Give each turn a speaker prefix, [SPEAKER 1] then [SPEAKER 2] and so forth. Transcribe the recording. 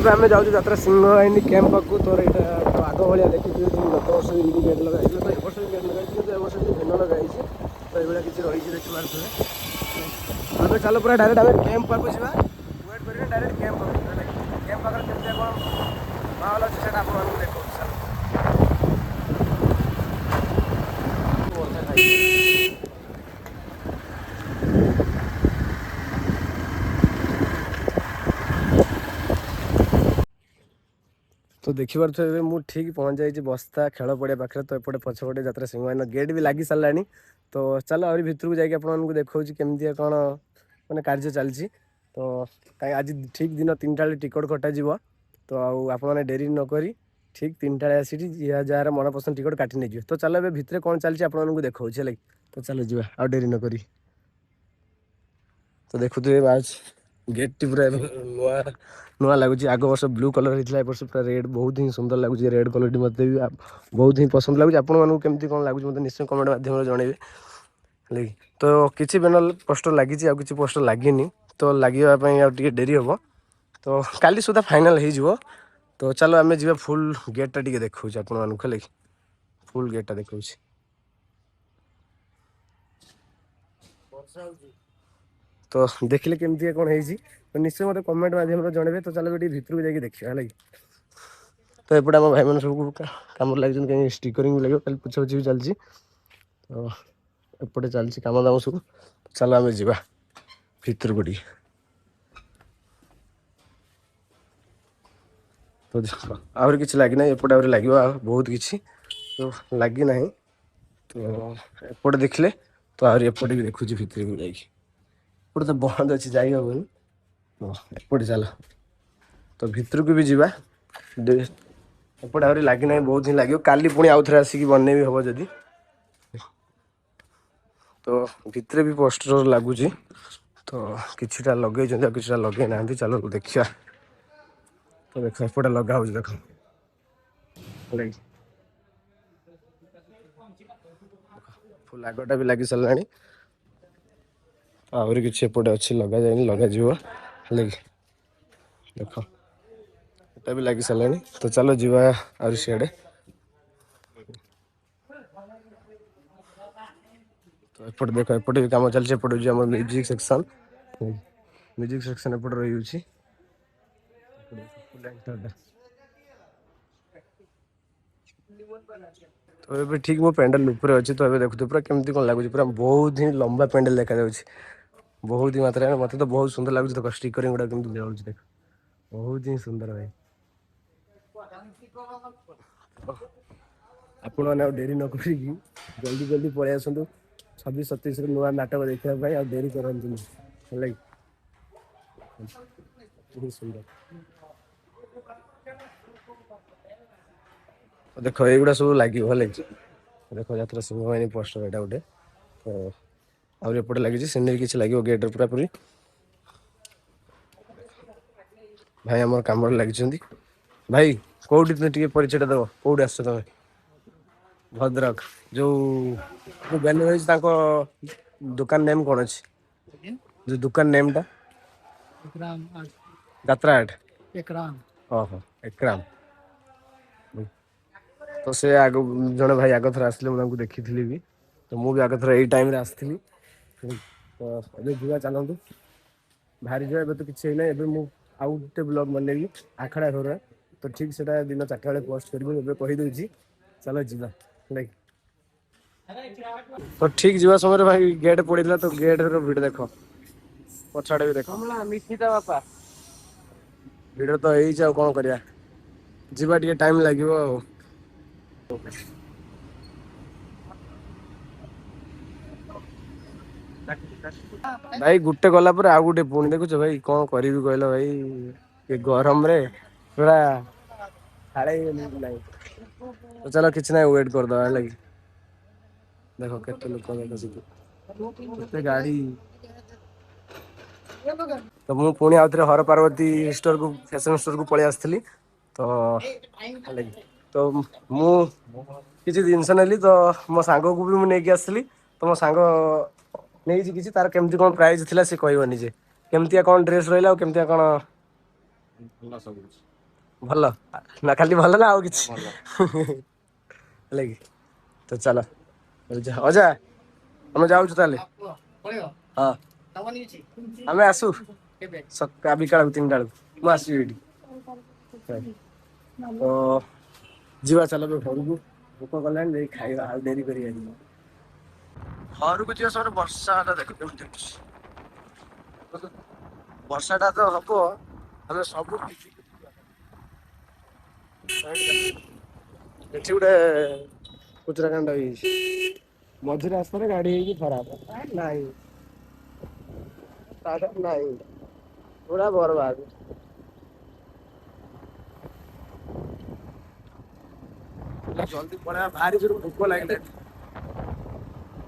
[SPEAKER 1] ଏବେ ଆମେ ଯାଉଛୁ ଯାତ୍ରା ସିଂହବାହିନୀ କ୍ୟାମ୍ପ ପାଖକୁ। ତୋର ଏଇଟା ତ ଆଗ ଭଳିଆ ଦେଖିଥିବେ ଯେ ଗତ ବର୍ଷ ବି ଏମିତି ଗେଟ୍ ଲଗା ହେଇଥିଲା, ତ ଏ ବର୍ଷ ବି ଗେଟ୍ ଲଗା ହେଇଛି, କିନ୍ତୁ ଏ ବର୍ଷ ଟିକେ ଭିନ୍ନ ଲଗା ହେଇଛି। ତ ଏଇଭଳିଆ କିଛି ରହିଛି, ଦେଖିପାରୁଥିବେ। ତ ଏବେ ଚାଲ, ପୁରା ଡାଇରେକ୍ଟ ଆମେ କ୍ୟାମ୍ପ ପାଖକୁ ଯିବା। ୱେଟ୍ କରିବେ, ଡାଇରେକ୍ଟ କ୍ୟାମ୍ପ ପାଖକୁ ଯିବା। କ୍ୟାମ୍ପ ପାଖରେ କେମିତି କ'ଣ ମାହୋଲ ଅଛି, ସେଇଟା ଆପଣମାନଙ୍କୁ ଦେଖାଉଛି। ଚାଲ। ବର୍ଷା ଖାଇଛି। ତ ଦେଖିପାରୁଥିବେ, ଏବେ ମୁଁ ଠିକ୍ ପହଞ୍ଚି ଯାଇଛି ବସ୍ତା ଖେଳ ପଡ଼ିଆ ପାଖରେ। ତ ଏପଟେ ପଛପଟେ ଯାତ୍ରା ସିଂହବାହିନୀ ଗେଟ୍ ବି ଲାଗି ସାରିଲାଣି। ତ ଚାଲ, ଆହୁରି ଭିତରକୁ ଯାଇକି ଆପଣମାନଙ୍କୁ ଦେଖାଉଛି କେମିତିଆ କ'ଣ ମାନେ କାର୍ଯ୍ୟ ଚାଲିଛି। ତ କାଇଁ ଆଜି ଠିକ୍ ଦିନ 3ଟା ବେଳେ ଟିକଟ କଟାଯିବ। ତ ଆଉ ଆପଣମାନେ ଡେରି ନକରି ଠିକ୍ 3ଟା ବେଳେ ଆସିକି ଯାହାର ମନପସନ୍ଦ ଟିକଟ କାଟି ନେଇଯିବେ। ତ ଚାଲ, ଏବେ ଭିତରେ କ'ଣ ଚାଲିଛି ଆପଣମାନଙ୍କୁ ଦେଖାଉଛି, ହେଲା କି? ତ ଚାଲ ଯିବା ଆଉ ଡେରି ନକରି। ତ ଦେଖୁଥିବେ, ବାସ୍ ଗେଟ୍ଟି ପୁରା ଏବେ ନୂଆ ନୂଆ ଲାଗୁଛି। ଆଗ ବର୍ଷ ବ୍ଲୁ କଲର୍ ହେଇଥିଲା, ଏ ବର୍ଷ ପୁରା ରେଡ୍। ବହୁତ ହିଁ ସୁନ୍ଦର ଲାଗୁଛି। ରେଡ୍ କଲର୍ଟି ମୋତେ ବି ବହୁତ ହିଁ ପସନ୍ଦ ଲାଗୁଛି। ଆପଣମାନଙ୍କୁ କେମିତି କ'ଣ ଲାଗୁଛି, ମୋତେ ନିଶ୍ଚୟ କମେଣ୍ଟ ମାଧ୍ୟମରେ ଜଣାଇବେ, ହେଲା କି? ତ କିଛି ବ୍ୟାନର ପୋଷ୍ଟର ଲାଗିଛି, ଆଉ କିଛି ପୋଷ୍ଟର ଲାଗିନି। ତ ଲାଗିବା ପାଇଁ ଆଉ ଟିକେ ଡେରି ହେବ। ତ କାଲି ସୁଦ୍ଧା ଫାଇନାଲ୍ ହେଇଯିବ। ତ ଚାଲ ଆମେ ଯିବା, ଫୁଲ୍ ଗେଟ୍ଟା ଟିକେ ଦେଖାଉଛି ଆପଣମାନଙ୍କୁ, ହେଲା କି? ଫୁଲ୍ ଗେଟ୍ଟା ଦେଖାଉଛି।
[SPEAKER 2] ବର୍ଷା ହଉଛି।
[SPEAKER 1] ତ ଦେଖିଲେ କେମିତି କ'ଣ ହେଇଛି, ତ ନିଶ୍ଚୟ ମୋତେ କମେଣ୍ଟ ମାଧ୍ୟମରେ ଜଣାଇବେ। ତ ଚାଲ, ଏବେ ଟିକେ ଭିତରକୁ ଯାଇକି ଦେଖିବା, ହେଲା କି? ତ ଏପଟେ ଆମ ଭାଇମାନେ ସବୁ କାମରେ ଲାଗିଛନ୍ତି, କାହିଁକି ଷ୍ଟିକରିଂ ବି ଲାଗିବ କାଲି, ପୋଛାପୋଛି ବି ଚାଲିଛି। ତ ଏପଟେ ଚାଲିଛି କାମ ଦାମ ସବୁ। ଚାଲ ଆମେ ଯିବା ଭିତରକୁ ଟିକେ। ତ ଦେଖ, ଆହୁରି କିଛି ଲାଗିନାହିଁ। ଏପଟେ ଆହୁରି ଲାଗିବ, ଆଉ ବହୁତ କିଛି ତ ଲାଗିନାହିଁ। ତ ଏପଟେ ଦେଖିଲେ, ତ ଆହୁରି ଏପଟେ ବି ଦେଖୁଛି ଭିତରକୁ ଯାଇକି। ଏପଟେ ତ ବନ୍ଦ ଅଛି, ଯାଇ ହେବନି। ତ ଏପଟେ ଚାଲ, ତ ଭିତରକୁ ବି ଯିବା। ଏପଟେ ଆହୁରି ଲାଗିନାହିଁ, ବହୁତ ହିଁ ଲାଗିବ। କାଲି ପୁଣି ଆଉ ଥରେ ଆସିକି ବନେଇବି ହବ ଯଦି। ତ ଭିତରେ ବି ପୋଷ୍ଟର ଲାଗୁଛି। ତ କିଛିଟା ଲଗେଇଛନ୍ତି ଆଉ କିଛିଟା ଲଗେଇ ନାହାନ୍ତି। ଚାଲ ଦେଖିବା। ତ ଦେଖ, ଏପଟେ ଲଗା ହଉଛି, ଦେଖ, ହେଲା କି? ଫୁଲ ଆଗଟା ବି ଲାଗି ସାରିଲାଣି। ଆହୁରି କିଛି ଏପଟେ ଅଛି, ଲଗାଯାଇନି, ଲଗାଯିବ, ହେଲା କି? ଦେଖ, ଏଟା ବି ଲାଗି ସାରିଲାଣି। ତ ଚାଲ ଯିବା ଆହୁରି ସିଆଡ଼େ। ତ ଏପଟେ ଦେଖ, ଏପଟେ ବି କାମ ଚାଲିଛି। ଏପଟେ ହେଉଛି ଆମର ମ୍ୟୁଜିକ୍ ସେକ୍ସନ୍। ମ୍ୟୁଜିକ୍ ସେକ୍ସନ୍ ଏପଟେ ରହିଯାଉଛି। ଏପଟେ ଦେଖ, full ଏଣ୍ଟରଟା। ତ ଏବେ ଠିକ୍ ମୋ ପ୍ୟାଣ୍ଡେଲ ଉପରେ ଅଛି। ତ ଏବେ ଦେଖୁଥିବେ ପୁରା କେମିତି କ'ଣ ଲାଗୁଛି। ପୁରା ବହୁତ ହିଁ ଲମ୍ବା ପ୍ୟାଣ୍ଡେଲ ଦେଖାଯାଉଛି, ବହୁତ ହିଁ ମାତ୍ରାରେ। ମୋତେ ତ ବହୁତ ସୁନ୍ଦର ଲାଗୁଛି। ଦେଖ, ଷ୍ଟିକରିଂ ଗୁଡ଼ା କେମିତି ଦିଆଯାଉଛି, ଦେଖ। ବହୁତ ହିଁ ସୁନ୍ଦର ଭାଇ। ଆପଣମାନେ ଆଉ ଡେରି ନ କରିକି ଜଲ୍ଦି ଜଲ୍ଦି ପଳେଇ ଆସନ୍ତୁ 26 27ରେ ନୂଆ ନାଟକ ଦେଖିବା ପାଇଁ। ଆଉ ଡେରି କରନ୍ତୁନି, ହେଲା କି? ବହୁତ ସୁନ୍ଦର। ଦେଖ, ଏଇଗୁଡ଼ା ସବୁ ଲାଗିବ, ହେଲା କି? ଦେଖ, ଯାତ୍ରା ସିଂହବାହିନୀ ପୋଷ୍ଟର ଏଇଟା ଗୋଟେ। ତ ଆହୁରି ଏପଟେ ଲାଗିଛି, ସେମିତି କିଛି ଲାଗିବ ଗେଟ୍ରେ ପୁରାପୁରି। ଭାଇ ଆମର କାମରେ ଲାଗିଛନ୍ତି। ଭାଇ, କୋଉଠି ତୁମେ ଟିକେ ପରିଚୟଟା ଦେବ? କୋଉଠି ଆସୁଛ ତମେ? ଭଦ୍ରକ। ଯୋଉ ଯୋଉ ବ୍ୟାନର ହେଇଛି, ତାଙ୍କ ଦୋକାନ ନେମ୍ କ'ଣ ଅଛି? ଯୋଉ ଦୋକାନ ନେମ୍ଟା? ଯାତ୍ରା ଆର୍ଟ।
[SPEAKER 2] ଏକରାମ।
[SPEAKER 1] ଓହୋ, ଏକ୍ରାମ। ତ ସେ ଆଗ ଜଣେ ଭାଇ ଆଗ ଥର ଆସିଲେ, ମୁଁ ତାଙ୍କୁ ଦେଖିଥିଲି ବି। ତ ମୁଁ ବି ଆଗ ଥର ଏଇ ଟାଇମ୍ରେ ଆସିଥିଲି। ତ ଏବେ ଯିବା, ଚାଲନ୍ତୁ ବାହାରି ଯିବା। ଏବେ ତ କିଛି ହେଇନାହିଁ। ଏବେ ମୁଁ ଆଉ ଗୋଟେ ବ୍ଲଗ୍ ବନେଇବି ଆଖଡ଼ା ଘରେ। ତ ଠିକ୍ ସେଟା ଦିନ 4ଟା ବେଳେ ପୋଷ୍ଟ କରିବି, ମୁଁ ଏବେ କହିଦେଉଛି। ଚାଲ ଯିବା, ହେଲା କି? ତ ଠିକ୍ ଯିବା ସମୟରେ ଭାଇ ଗେଟ୍ ପଡ଼ିଥିଲା। ତ ଗେଟ୍ର ଭିଡ଼ ଦେଖ, ପଛଆଡ଼େ ବି ଦେଖ।
[SPEAKER 2] ମିଠି ତା ବାପା।
[SPEAKER 1] ଭିଡ଼ ତ ହେଇଛି, ଆଉ କ'ଣ କରିବା? ଯିବା, ଟିକେ ଟାଇମ୍ ଲାଗିବ ଆଉ। ଭାଇ, ଗୋଟେ ଗଲା ପରେ ଆଉ ଗୋଟେ ପୁଣି ଦେଖୁଛ। ଭାଇ, କ'ଣ କରିବି କହିଲ ଭାଇ? ଏ ଗରମରେ ପୁରା ଝାଳେଇ ନାହିଁ। ତ ଚାଲ, କିଛି ନାହିଁ, ୱେଟ୍ କରିଦବା, ହେଲା କି? ଦେଖ କେତେ ଲୋକ, ଦେଖ ସେଠି କେତେ ଗାଡ଼ି। ତ ମୁଁ ପୁଣି ଆଉଥରେ ହର ପାର୍ବତୀ ଷ୍ଟୋରକୁ, ଫ୍ୟାସନ ଷ୍ଟୋରକୁ ପଳେଇ ଆସିଥିଲି। ତ ହେଲା କି? ତ ମୁଁ କିଛି ଜିନିଷ ନେଲି, ତ ମୋ ସାଙ୍ଗକୁ ବି ମୁଁ ନେଇକି ଆସିଥିଲି। ତ ମୋ ସାଙ୍ଗ ନେଇଛି କିଛି। ତାର କେମିତି କ'ଣ ପ୍ରାଇସ୍ ଥିଲା ସେ କହିବ ନିଜେ। କେମିତିଆ କ'ଣ ଡ୍ରେସ୍ ରହିଲା ଆଉ କେମିତିଆ କ'ଣ
[SPEAKER 2] ଭଲ ସବୁ କିଛି।
[SPEAKER 1] ଭଲ ନା ଖାଲି ଭଲ ନା ଆଉ କିଛି?
[SPEAKER 2] ଭଲ।
[SPEAKER 1] ହେଲା କି? ତ ଚାଲ ଅଜା, ଆମେ ଯାଉଛୁ ତାହେଲେ। ହଁ, ଆମେ ଆସୁ ସକା ବିକାଳକୁ 3ଟା ବେଳକୁ ମୁଁ ଆସିବି ଏଇଠି। ତ ଯିବା, ଚାଲ ଏବେ ଘରକୁ, ଭୋକ କଲାଣି, ଯାଇ ଖାଇବା, ଆଉ ଡେରି କରିବାନି। ଘରକୁ ଯିବା ସମୟରେ ବର୍ଷାଟା ଦେଖ କେମିତି ହଉଛି। ବର୍ଷାଟା ତ ହବ, ଆମେ ସବୁ ଏଠି ଗୋଟେ ଖୁଚୁରା କାଣ୍ଡ ହେଇଯାଇଛି। ମଝି ରାସ୍ତାରେ ଗାଡି ହେଇକି ଖରାପ ନାହିଁ, ନାହିଁ, ପୁରା ବରବାଦ। ଜଲ୍ଦି ପଳେଇବା, ଭାରି ଜୋର ଭୋକ ଲାଗିଲାଣି।